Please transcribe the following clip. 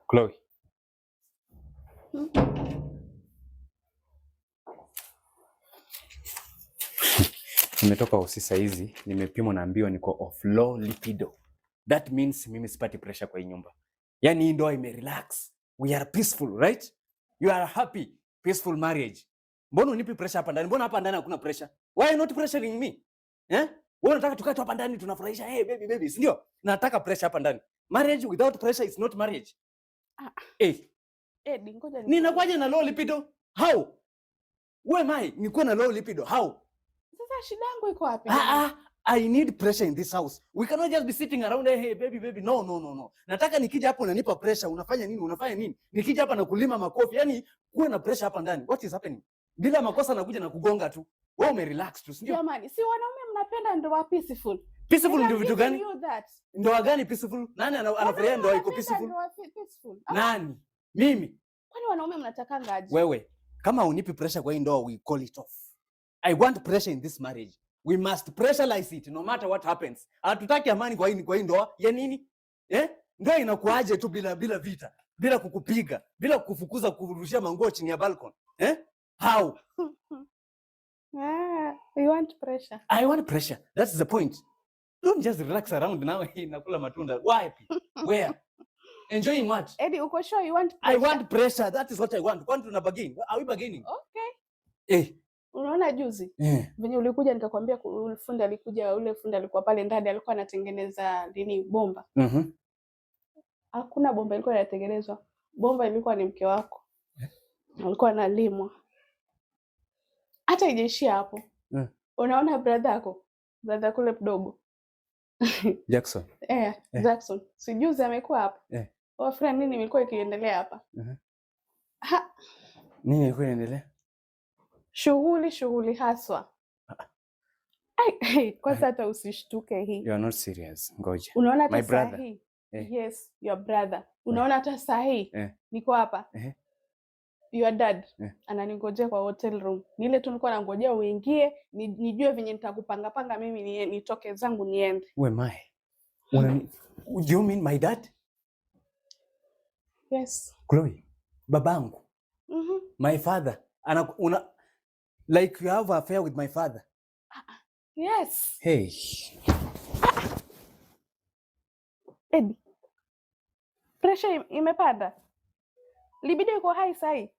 Chloe. Nimetoka hosi saa hizi, nimepimwa naambiwa niko off low lipido. That means mimi sipati pressure kwa hii nyumba. Yaani hii ndoa imerelax. We are peaceful, right? You are happy, peaceful marriage. Mbona unipi pressure hapa ndani? Mbona hapa ndani hakuna pressure? Why not pressuring me? Eh? Wewe unataka tukae tu hapa ndani tunafurahisha, hey baby baby, si ndio? Nataka pressure hapa ndani. Marriage without pressure is not marriage. Ah. Eh, Edi, ngoja ninakuwaje na low lipido? How? Who am I? Nikuwe na low lipido. How? Sasa shida yangu iko wapi? Ah, ah, I need pressure in this house. We cannot just be sitting around, hey, hey, baby, baby. No, no, no, no. Nataka nikija hapo unanipa pressure, unafanya nini? Unafanya nini? Nikija hapa na kulima makofi. Yaani kuwe na pressure hapa ndani. What is happening? Bila makosa nakuja na kugonga tu. Wewe umerelax tu, si ndio? Jamani, si wanaume mnapenda ndoa peaceful. Peaceful And ndio I'm vitu giving gani? you that. Ndoa gani peaceful? Nani anafurahia Wanaume ndoa iko wanapenda peaceful? ndoa peaceful. Ama Nani? Mimi. kwani wanaume mnatakanga aje? Wewe, kama unipi pressure kwa hii ndoa, we call it off. I want pressure in this marriage. We must pressurize it no matter what happens. Hatutaki amani kwa hii ndoa. Ya nini? Eh? Ndoa inakuaje tu bila vita, bila kukupiga, bila kukufukuza, kurushia manguo chini ya balcony. Eh? How? Ah, you want pressure. I want pressure. That's the point. Don't just relax around now nakula matunda. Why? Where? Enjoying what? Eddie, uko sure you want I pressure? Want pressure. That is what I want. Kwani tuna bargain? Are we bargaining? Okay. Eh. Unaona juzi Eh. venye ulikuja nikakwambia fundi alikuja, ule fundi alikuwa pale ndani alikuwa anatengeneza nini, bomba. Hakuna bomba ilikuwa inatengenezwa. Bomba ilikuwa ni mke wako. Alikuwa analimwa. Hata haijaishia hapo. Unaona brother yako, brother kule mdogo. Jackson. Eh, Eh. Jackson. Si juzi amekuwa hapa. Eh. Wafanya nini ilikuwa ikiendelea hapa? Ha, Nini ilikuwa inaendelea? Shughuli shughuli haswa. Ai, ai, kwanza hata usishtuke hii. You are not serious. Ngoja. Unaona hata My saa brother. hii. Eh. Yes, your brother. Unaona hata saa hii niko hapa. Your dad ananingojea kwa hotel room. Ni ile tu nilikuwa nangojea uingie, nijue venye nitakupanga panga mimi nitoke zangu niende. Who am I? Do you mean my dad? Yes. Chloe, babangu, my father. Like you have affair with my father. Yes. Hey. Eddie. Pressure imepanda. Libido iko high sahi.